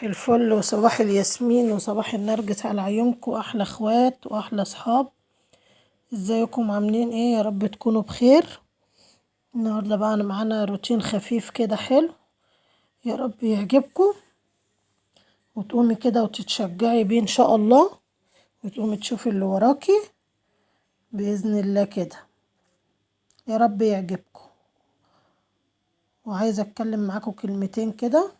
الفل وصباح الياسمين وصباح النرجس على عيونكم، احلى اخوات واحلى اصحاب. ازيكم عاملين ايه؟ يا رب تكونوا بخير. النهارده بقى انا معانا روتين خفيف كده حلو، يا رب يعجبكم وتقومي كده وتتشجعي بيه ان شاء الله، وتقومي تشوفي اللي وراكي باذن الله كده، يا رب يعجبكم. وعايزه اتكلم معاكم كلمتين كده،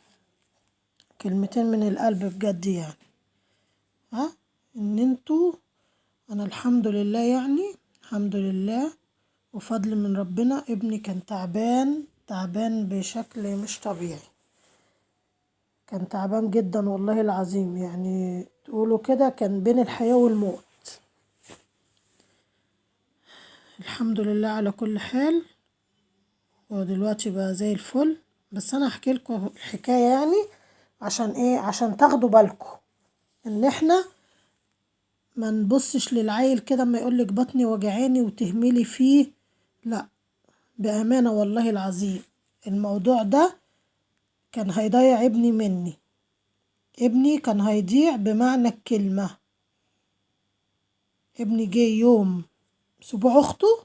كلمتين من القلب بجد يعني، ها ان انتوا انا الحمد لله يعني الحمد لله وفضل من ربنا، ابني كان تعبان تعبان بشكل مش طبيعي، كان تعبان جدا والله العظيم، يعني تقولوا كده كان بين الحياة والموت. الحمد لله على كل حال، ودلوقتي بقى زي الفل. بس انا هحكي لكم الحكاية يعني عشان ايه؟ عشان تاخدوا بالكم ان احنا ما نبصش للعيل كده اما يقولك بطني وجعاني وتهملي فيه، لا بأمانة والله العظيم الموضوع ده كان هيضيع ابني مني، ابني كان هيضيع بمعنى الكلمة. ابني جه يوم اسبوع اخته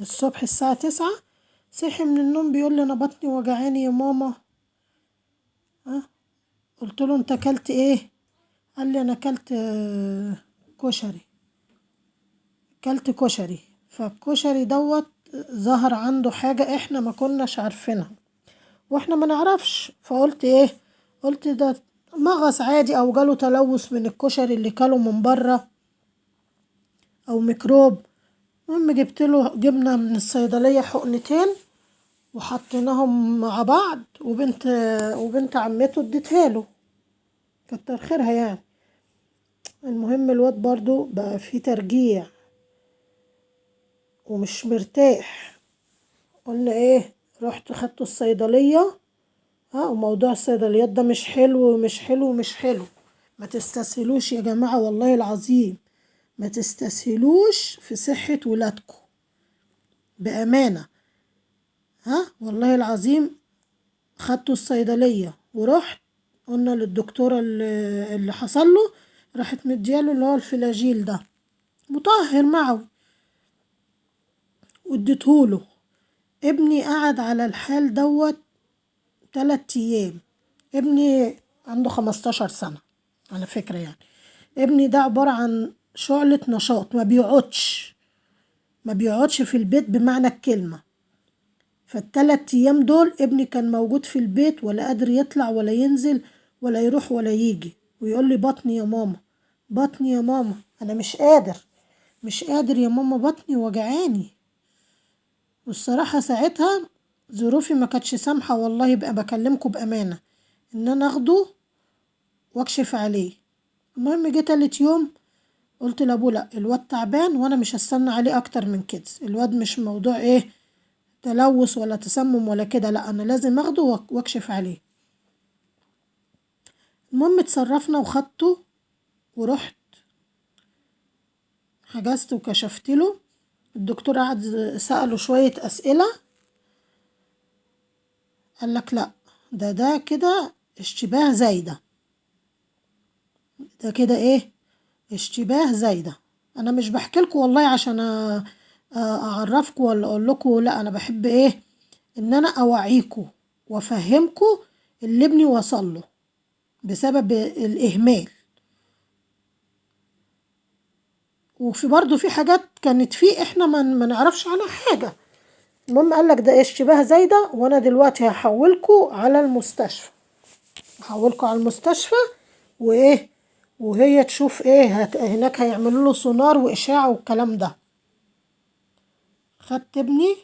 الصبح الساعة 9، صحي من النوم بيقول لي انا بطني وجعاني يا ماما. ها قلت له انت اكلت ايه؟ قال لي انا اكلت كشري، اكلت كشري. فالكشري دوت ظهر عنده حاجة احنا ما كناش عارفينها واحنا ما نعرفش، فقلت ايه؟ قلت ده مغص عادي او جاله تلوث من الكشري اللي كله من بره او ميكروب. المهم جبت له جبنة من الصيدلية حقنتين وحطيناهم مع بعض، وبنت عمته اديتها له، كتر خيرها يعني. المهم الواد برضو بقى فيه ترجيع ومش مرتاح، قلنا ايه؟ رحت خدته الصيدلية. وموضوع الصيدليات ده مش حلو ومش حلو ومش حلو، ما تستسهلوش يا جماعة والله العظيم، ما تستسهلوش في صحة ولادكم بأمانة. والله العظيم خدته الصيدلية ورحت قلنا للدكتورة اللي حصل له، راحت مدياله اللي هو الفلاجيل ده مطهر معه واديتهوله. ابني قعد على الحال دوت 3 ايام. ابني عنده 15 سنة على فكرة يعني، ابني ده عبارة عن شعلة نشاط، ما بيقعدش في البيت بمعنى الكلمة. فالتلات ايام دول ابني كان موجود في البيت، ولا قادر يطلع ولا ينزل ولا يروح ولا يجي، ويقول لي بطني يا ماما، بطني يا ماما، انا مش قادر، مش قادر يا ماما، بطني وجعاني. والصراحة ساعتها ظروفي ما كانتش سامحة والله، بقى بكلمكم بأمانة ان انا اخده واكشف عليه. المهم جه تالت يوم قلت لابوه لا الواد تعبان وانا مش هستنى عليه اكتر من كده، الواد مش موضوع ايه تلوث ولا تسمم ولا كده، لا انا لازم اخده واكشف عليه. المهم اتصرفنا وخدته ورحت حجزت وكشفت له. الدكتور قعد سأله شوية أسئلة، قال لك لا ده كده اشتباه زايدة، ده كده ايه اشتباه زايدة. انا مش بحكي لكم والله عشان اعرفكم ولا اقول لكم، لا انا بحب ايه ان انا اوعيكم وافهمكم اللي ابني وصل له بسبب الاهمال. وفي برضو في حاجات كانت فيه احنا ما نعرفش عنها حاجة. المهم قال لك ده اشتباه زايدة، وانا دلوقتي هحولكوا على المستشفى، هحولكوا على المستشفى وايه وهي تشوف ايه هناك، هيعملوا له سونار واشاعة والكلام ده. خدت ابني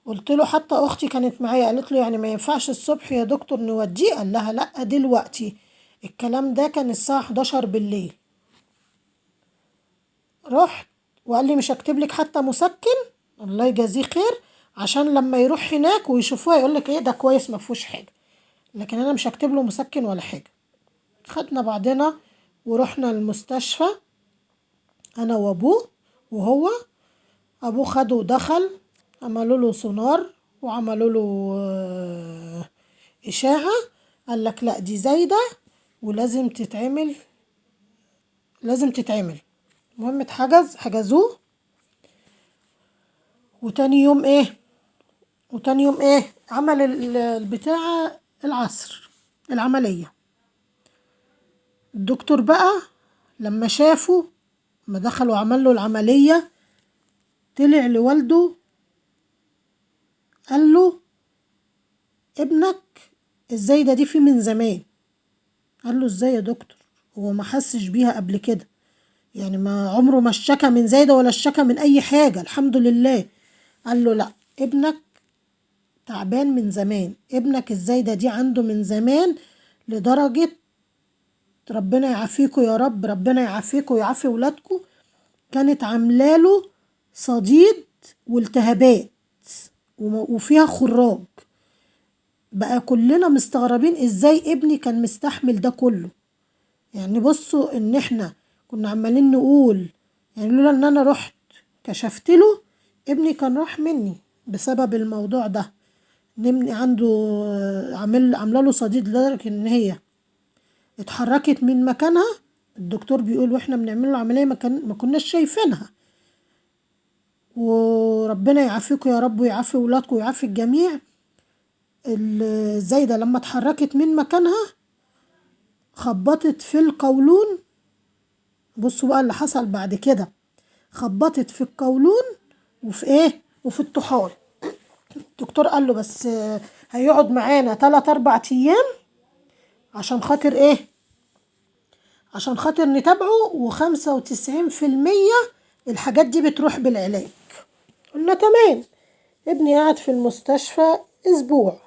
قلت له، حتى اختي كانت معايا قالت له يعني ما ينفعش الصبح يا دكتور نوديه؟ قال لها لا دلوقتي. الكلام ده كان الساعة 11 بالليل. رحت وقال لي مش هكتب لك حتى مسكن، الله يجازيه خير، عشان لما يروح هناك ويشوفوها يقول لك ايه ده كويس ما فيهوش حاجة، لكن انا مش هكتب له مسكن ولا حاجة. خدنا بعضنا ورحنا المستشفى انا وابوه، وهو ابوه خده ودخل، عملوا له سونار وعملوا له اشاعة، قال لك لا دي زايدة ولازم تتعمل، لازم تتعمل. المهم اتحجز، حجزوه. وتاني يوم ايه، وتاني يوم ايه، عمل البتاعة العصر العملية. الدكتور بقى لما شافه، ما دخل وعمل له العملية، طلع لوالده قال له ابنك ازاي ده، دي فيه من زمان. قال له ازاي يا دكتور، هو ما حسش بيها قبل كده، يعني ما عمره ما اشتكى من زايدة ولا اشتكى من اي حاجة الحمد لله. قال له لا، ابنك تعبان من زمان، ابنك الزايدة دي عنده من زمان، لدرجة ربنا يعافيكوا يا رب، ربنا يعافيكوا ويعافي ولادكوا، كانت عاملاله صديد والتهابات وفيها خراج. بقى كلنا مستغربين ازاي ابني كان مستحمل ده كله. يعني بصوا ان احنا كنا عمالين نقول، يعني لولا ان انا رحت كشفت له ابني كان راح مني بسبب الموضوع ده. ابني عنده عامله له صديد لدرجه ان هي اتحركت من مكانها. الدكتور بيقول واحنا بنعمل له عمليه ما كناش شايفينها. وربنا يعافيكم يا رب ويعافي ولادكم ويعافي الجميع. الزايدة لما اتحركت من مكانها خبطت في القولون. بصوا بقى اللي حصل بعد كده، خبطت في القولون وفي ايه، وفي الطحال. الدكتور قال له بس هيقعد معانا 3-4 ايام عشان خاطر ايه، عشان خاطر نتابعه، و95% الحاجات دي بتروح بالعلاج. قلنا تمام. ابني قعد في المستشفى اسبوع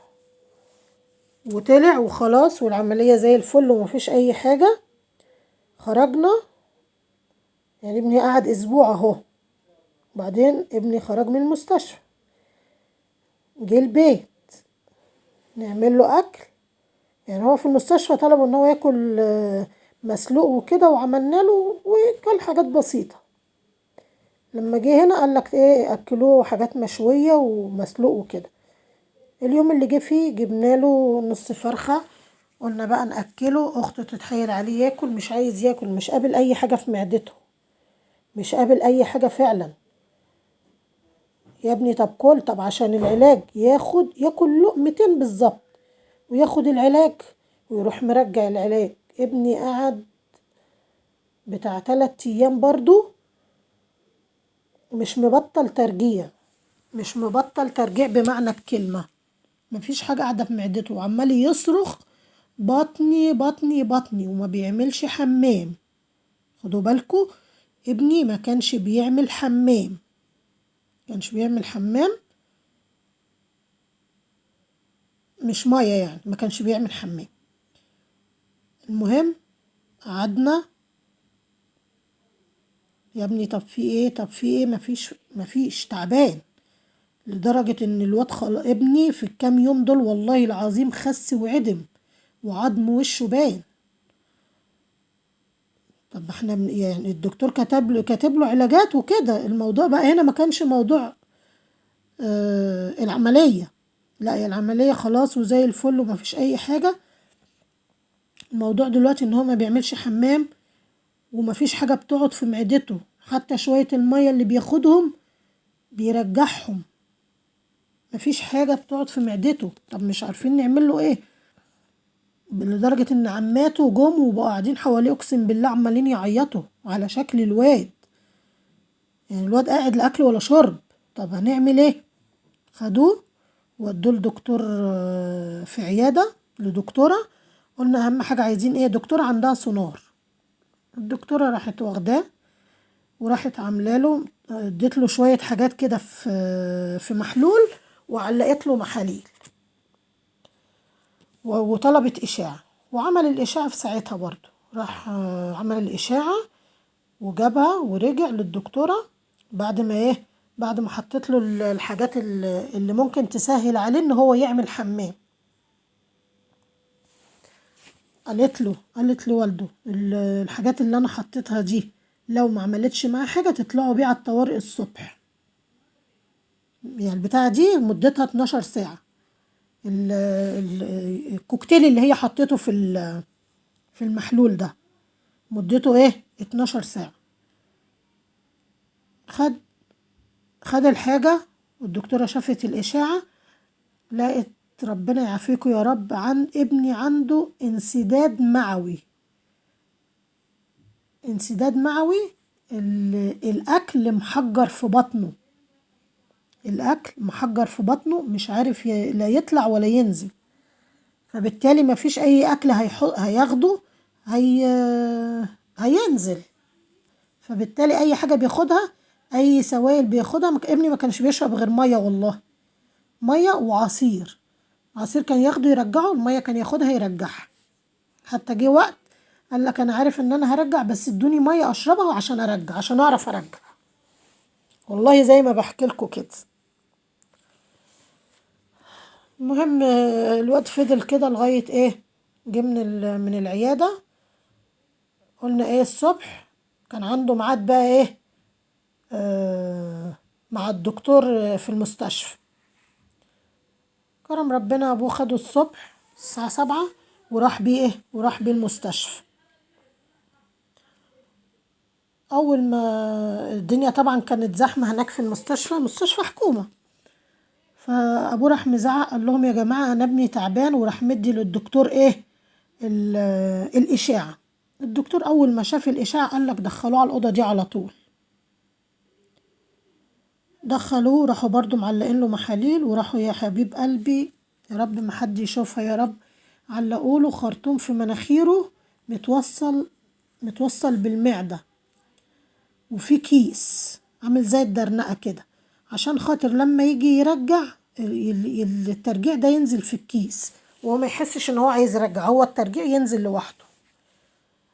وطلع وخلاص، والعملية زي الفل ومفيش اي حاجة. خرجنا، يعني ابني قعد اسبوع اهو، بعدين ابني خرج من المستشفى، جه البيت نعمل له اكل. يعني هو في المستشفى طلبوا ان هو ياكل مسلوق وكده، وعملنا له وكل حاجات بسيطة. لما جه هنا قال لك ايه، اكلوه حاجات مشوية ومسلوق وكده. اليوم اللي جه فيه جبنا له نص فرخة، قلنا بقى نأكله، اخته تتحايل عليه ياكل، مش عايز ياكل، مش قابل اي حاجة في معدته، مش قابل اي حاجة فعلا. يا ابني طب كل، طب عشان العلاج، ياكل لقمتين بالظبط وياخد العلاج ويروح مرجع العلاج. ابني قعد بتاع 3 ايام برضو مش مبطل ترجيع، مش مبطل ترجيع بمعنى الكلمة، مفيش حاجة قاعدة في معدته، وعمال يصرخ بطني بطني بطني، وما بيعملش حمام. خدوا بالكو ابني ما كانش بيعمل حمام، كانش بيعمل حمام، مش مية يعني، ما كانش بيعمل حمام. المهم قعدنا، يا ابني طب في ايه، طب في ايه، مفيش، تعبان لدرجة ان الواد ابني في الكام يوم دول والله العظيم خس وعدم وعظم وشه بان. طب احنا يعني الدكتور كاتب له علاجات وكده. الموضوع بقى هنا ما كانش موضوع العملية، لا يا العملية خلاص وزي الفل وما فيش اي حاجة. الموضوع دلوقتي ان هو ما بيعملش حمام وما فيش حاجة بتقعد في معدته، حتى شوية المية اللي بياخدهم بيرجعهم، ما فيش حاجة بتقعد في معدته. طب مش عارفين نعمل له ايه، لدرجة ان عماته جم وبقوا قاعدين حواليه اقسم بالله عمالين يعيطوا على شكل الواد، يعني الواد قاعد لا اكل ولا شرب. طب هنعمل ايه؟ خدوه ودوه لدكتور، في عيادة لدكتورة، قلنا اهم حاجة عايزين ايه، دكتورة عندها سونار. الدكتورة راحت واخداه وراحت عامله له، اديت له شوية حاجات كده في محلول وعلقت له محاليل وطلبت إشاعة، وعمل الإشاعة في ساعتها برضو. راح، عمل الإشاعة وجابها ورجع للدكتورة بعد ما إيه، بعد ما حطيت له الحاجات اللي ممكن تسهل عليه إن هو يعمل حمام. قالت لوالده الحاجات اللي أنا حطيتها دي لو ما عملتش معاه حاجة تطلعوا بيه على الطوارئ الصبح. يعني البتاعة دي مدتها 12 ساعة. الكوكتيل اللي هي حطيته في المحلول ده، مدته ايه؟ 12 ساعة. خد الحاجة، والدكتورة شافت الإشاعة، لقت ربنا يعافيكم يا رب، عن ابني عنده انسداد معوي. انسداد معوي، الأكل محجر في بطنه، الأكل محجر في بطنه، مش عارف لا يطلع ولا ينزل، فبالتالي مفيش أي أكل هياخده هينزل، فبالتالي أي حاجة بياخدها، أي سوائل بياخدها، ابني ما كانش بيشرب غير مية والله، مية وعصير، عصير كان ياخده يرجعه، المية كان ياخدها يرجعها. حتى جه وقت قال لك أنا عارف إن أنا هرجع، بس ادوني مية أشربها عشان أرجع، عشان أعرف أرجع. والله زي ما بحكي لكم كده. المهم الواد فضل كده لغاية إيه، جه من العيادة، قلنا إيه الصبح كان عنده ميعاد بقى إيه، مع الدكتور في المستشفى. كرم ربنا أبوه خده الصبح الساعة 7 وراح بيه إيه، وراح بيه المستشفى. أول ما الدنيا طبعا كانت زحمة هناك في المستشفى، مستشفى حكومة، فأبوه راح مزعق قال لهم يا جماعة أنا ابني تعبان، وراح مدي للدكتور إيه الإشاعة. الدكتور أول ما شاف الإشاعة قال لك دخلوه على الأوضة دي على طول. دخلوه، راحوا برضو معلقين له محاليل، وراحوا يا حبيب قلبي يا رب ما حد يشوفها يا رب، علقوا له خرطوم في مناخيره متوصل بالمعدة، وفي كيس عامل زي الدرنقة كده، عشان خاطر لما يجي يرجع الترجيع ده ينزل في الكيس، وهو ما يحسش ان هو عايز يرجع، هو الترجيع ينزل لوحده.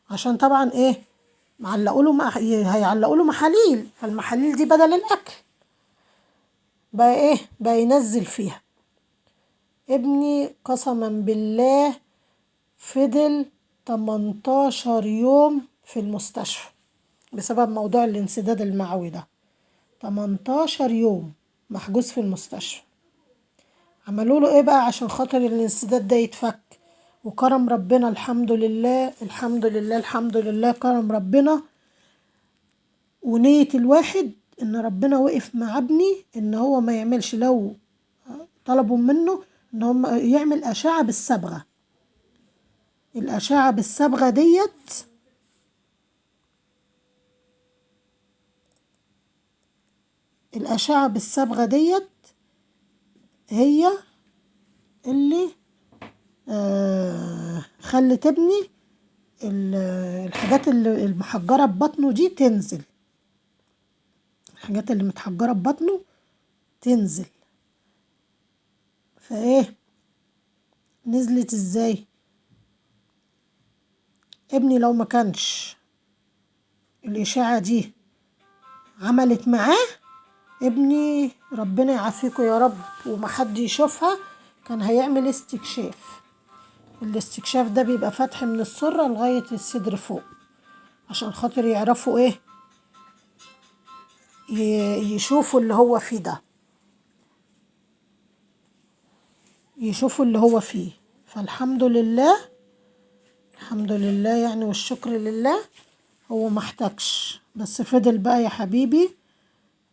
عشان طبعا ايه، معلقوا له هيعلقوا له محاليل، فالمحاليل دي بدل الاكل بقى ايه، بقى ينزل فيها. ابني قسما بالله فضل 18 يوم في المستشفى بسبب موضوع الانسداد المعوي ده، 18 يوم محجوز في المستشفى. عملوا له ايه بقى عشان خاطر الانسداد ده يتفك؟ وكرم ربنا الحمد لله الحمد لله الحمد لله، كرم ربنا ونية الواحد ان ربنا وقف مع ابني ان هو ما يعملش، لو طلبوا منه ان هم يعمل اشعة بالصبغة، الاشعة بالصبغة ديت الاشعة بالصبغة ديت هي اللي خلت ابني الحاجات اللي المحجرة ببطنه دي تنزل، الحاجات اللي متحجرة ببطنه تنزل. فايه نزلت ازاي؟ ابني لو ما كانش الإشاعة دي عملت معاه، ابني ربنا يعافيكم يا رب وما حد يشوفها، كان هيعمل استكشاف. الاستكشاف ده بيبقى فتح من السرة لغاية الصدر فوق، عشان خاطر يعرفوا ايه، يشوفوا اللي هو فيه ده، يشوفوا اللي هو فيه. فالحمد لله الحمد لله يعني والشكر لله، هو ما احتاجش، بس فضل بقى يا حبيبي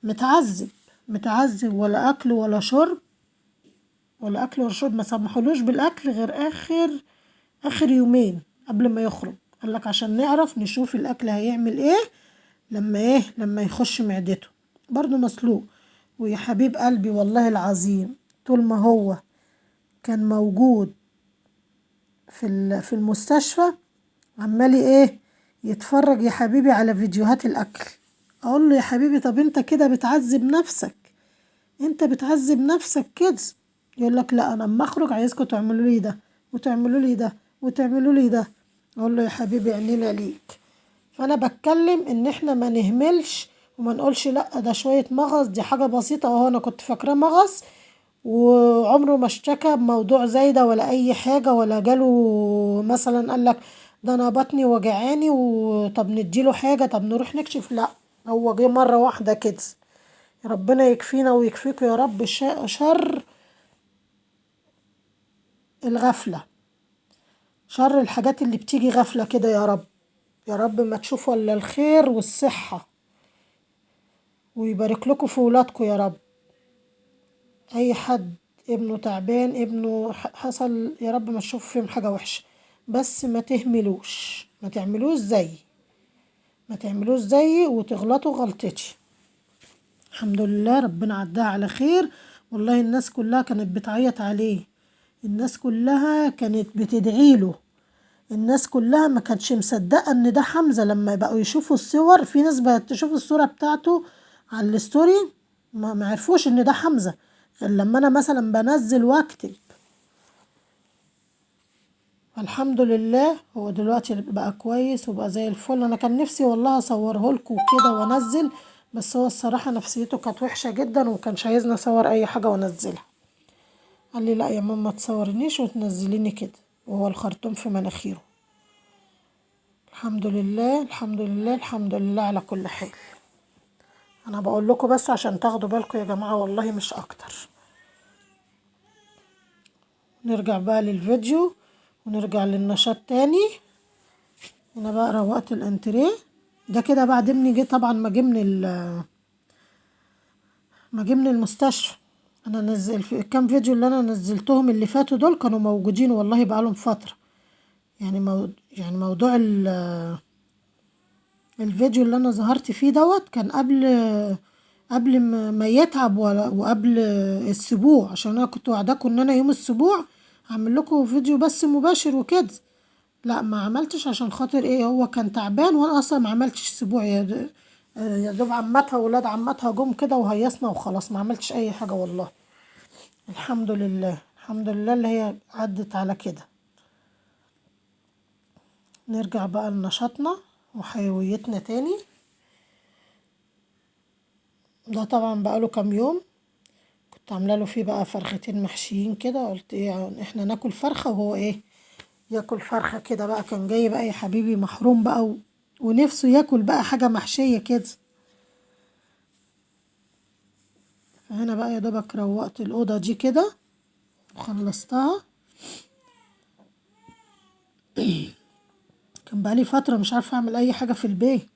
متعذب متعذب، ولا اكل ولا شرب، ولا اكل ولا شرب. ما سمحولوش بالاكل غير اخر يومين قبل ما يخرج، قال لك عشان نعرف نشوف الاكل هيعمل ايه لما ايه، لما يخش معدته. برضو مسلوق. ويا حبيب قلبي والله العظيم طول ما هو كان موجود في المستشفى عمال ايه يتفرج يا حبيبي على فيديوهات الاكل. اقول له يا حبيبي طب انت كده بتعذب نفسك، انت بتعذب نفسك كده. يقول لك لا انا اما اخرج عايزكم تعملوا لي ده وتعملوا لي ده وتعملوا لي ده. اقول له يا حبيبي عينينا ليك. فانا بتكلم ان احنا ما نهملش وما نقولش لا ده شوية مغص، دي حاجة بسيطة، اهو انا كنت فاكراه مغص وعمره ما اشتكى بموضوع زي ده ولا اي حاجة، ولا جاله مثلا قال لك ده انا بطني وجعاني وطب نديله حاجة، طب نروح نكشف. لا، هو جه مرة واحدة كده. ربنا يكفينا ويكفيكم يا رب شر الغفلة. شر الحاجات اللي بتيجي غفلة كده. يا رب يا رب ما تشوفوا الا الخير والصحة، ويبارك لكم في ولادكم يا رب. اي حد ابنه تعبان، ابنه حصل، يا رب ما تشوفوا فيهم حاجة وحشة، بس ما تهملوش، ما تعملوش زيي، ما تعملوش زيي وتغلطوا غلطتي. الحمد لله ربنا عداها على خير. والله الناس كلها كانت بتعيط عليه، الناس كلها كانت بتدعي له، الناس كلها ما كانتش مصدقة ان ده حمزة. لما بقوا يشوفوا الصور، في ناس بقت تشوف الصورة بتاعته على ال story ما عرفوش ان ده حمزة غير لما انا مثلا بنزل واكتب. الحمد لله هو دلوقتي بقى كويس وبقى زي الفل. انا كان نفسي والله اصوره لكم كده وانزل، بس هو الصراحة نفسيته كانت وحشة جدا ومكانش عايزني اصور اي حاجة وانزلها. قال لي لا يا ماما تصورنيش وتنزليني كده، وهو الخرطوم في مناخيره. الحمد لله الحمد لله الحمد لله على كل حال. انا بقول لكم بس عشان تاخدوا بالكم يا جماعة، والله مش اكتر. نرجع بقى للفيديو ونرجع للنشاط تاني. هنا بقى روقت الانتريه ده كده بعد ابني جه طبعا، ما جه من المستشفى. انا نزل في كام فيديو اللي انا نزلتهم اللي فاتوا دول كانوا موجودين والله بقالهم فترة. يعني يعني موضوع الفيديو اللي انا ظهرت فيه دوت كان قبل ما يتعب وقبل السبوع، عشان انا كنت وعداكم ان انا يوم السبوع هعمل لكم فيديو بس مباشر وكده. لا ما عملتش عشان خاطر ايه، هو كان تعبان وانا اصلا ما عملتش السبوع، يا دوب عمتها ولاد عمتها جم كده وهيصنا وخلاص، ما عملتش اي حاجة والله. الحمد لله الحمد لله اللي هي عدت على كده. نرجع بقى لنشاطنا وحيويتنا تاني. ده طبعا بقاله كام يوم كنت عامله له فيه بقى فرختين محشيين كده، قلت ايه احنا ناكل فرخة وهو ايه ياكل فرخة كده بقى. كان جاي بقى يا حبيبي محروم بقى ونفسه ياكل بقى حاجة محشيه كده. فهنا بقى يا دوبك روقت الاوضة دي كده وخلصتها. كان بقالي فترة مش عارفه اعمل اي حاجة في البيت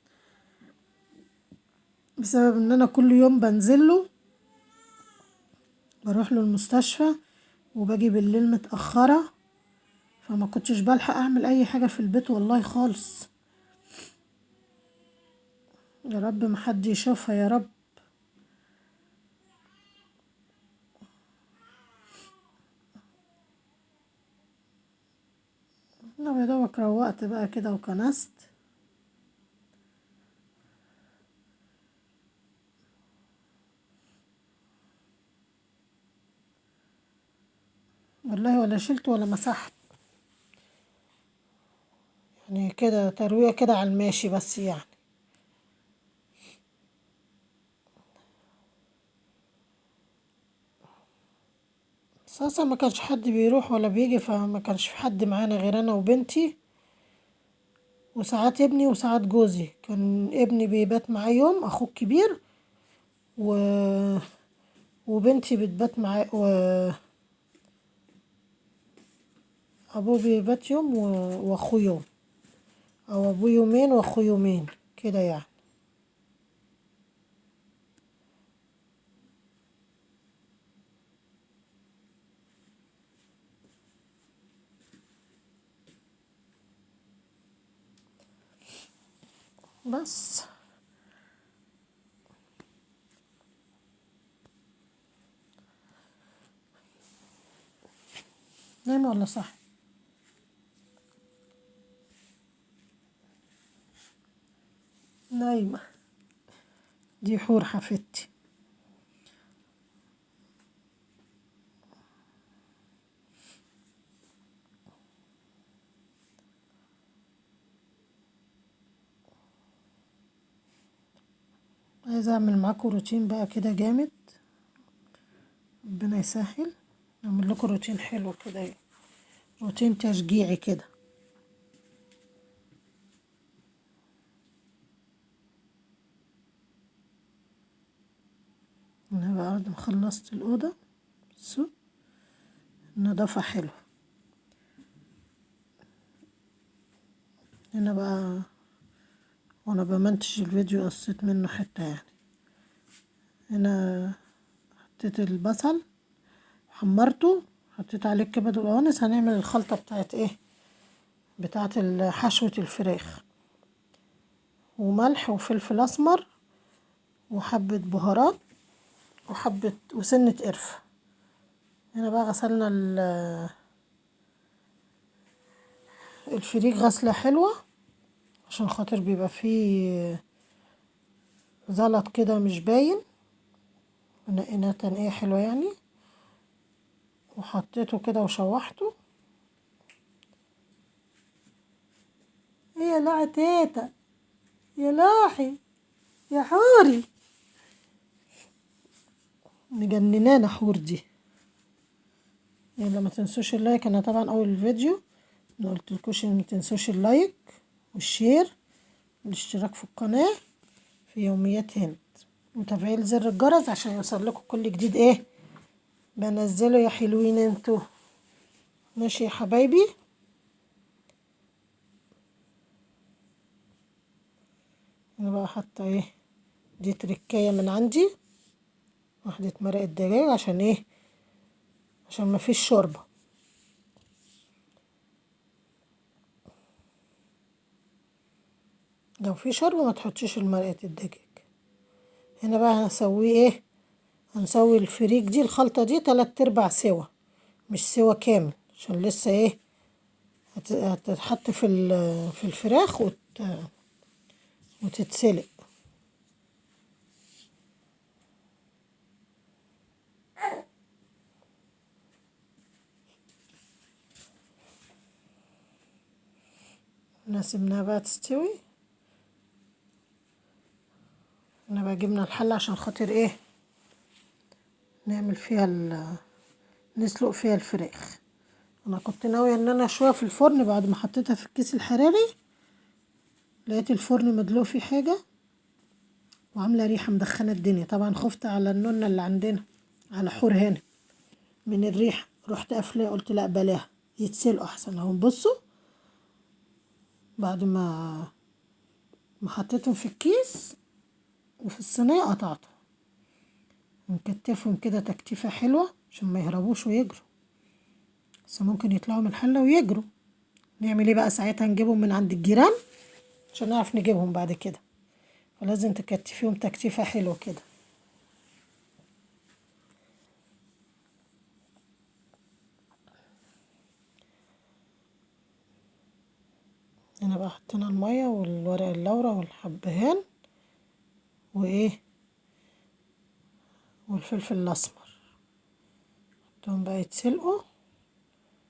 بسبب ان انا كل يوم بنزله، بروح له المستشفى وباجي بالليل متأخرة، فما كنتش بلحق اعمل اي حاجة في البيت والله خالص. يا رب ما حد يشوفها يا رب. انا يا دوبك روقت بقى كده وكنست. والله ولا شلت ولا مسحت، يعني كده تروية كده على الماشي بس يعني. بس اصلا ما كانش حد بيروح ولا بيجي، فما كانش في حد معانا غير انا وبنتي وساعات ابني وساعات جوزي. كان ابني بيبات معاه يوم، اخوه الكبير، وبنتي بتبات معاه، ابوه بيبات يوم واخوه يوم، او ابوه يومين واخوه يومين كده يعني. بس نايمة ولا صح؟ نايمة. دي حور حفيدتي. عايزة اعمل معاكم روتين بقى كده جامد، ربنا يسهل، اعمل لكم روتين حلو كده، روتين تشجيعي كده. انا بعد ما خلصت الاوضة بصوا النظافة حلوة. هنا بقى وانا بمنتج الفيديو قصيت منه حتة يعني. هنا حطيت البصل حمرته، حطيت عليه الكبد والقوانص. هنعمل الخلطة بتاعت ايه، بتاعت حشوة الفراخ، وملح وفلفل اسمر وحبة بهارات وحبة وسنة قرفة. هنا بقى غسلنا الفريك غسلة حلوة عشان خاطر بيبقى فيه زلط كده مش باين، نقيناه تنقية حلوة يعني. وحطيته كده وشوحته. ايه يا لاعي تيتا، يا لاحي، يا حوري، مجننانا حور دي. يلا ما تنسوش ال like. انا طبعا اول الفيديو ما قلتلكوش ان ما تنسوش ال like وال share والاشتراك في القناة في يوميات هند، وتفعيل زر الجرس عشان يوصل لكم كل جديد ايه بنزله يا حلوين انتوا. ماشي يا حبايبي. انا بقى حاطه ايه دي تركايه من عندي، واحدة مرقة دجاج عشان ايه، عشان ما فيش شوربة. لو في شوربة ما تحطيش المرقة الدجاج. هنا بقى هنسويه ايه، هنسوي الفريك دي الخلطة دي 3/4 سوا، مش سوا كامل عشان لسه ايه هتتحط في الفراخ وتتسلق. نسيبناها بقى تستوي. انا بقى جبنا الحلة عشان خاطر ايه نعمل فيها نسلق فيها الفراخ. انا كنت ناوية ان انا اشويها في الفرن بعد ما حطيتها في الكيس الحراري، لقيت الفرن مدلوق فيه حاجة وعاملة ريحة مدخنة الدنيا. طبعا خفت على النونة اللي عندنا على حور هنا من الريحة، رحت قافلة قلت لا بلاها يتسلقوا احسن. اهو بصوا بعد ما حطيتهم في الكيس وفي الصينية قطعتهم، ونكتفهم كده تكتيفة حلوة عشان ما يهربوش ويجروا، بس ممكن يطلعوا من الحلة ويجروا. نعمل ايه بقى ساعتها؟ نجيبهم من عند الجيران عشان نعرف نجيبهم بعد كده، فلازم تكتفيهم تكتيفة حلوة كده. هنا بقى حطينا المية والورق اللورا والحبهان وايه والفلفل الاسمر، حطهم بقى يتسلقوا.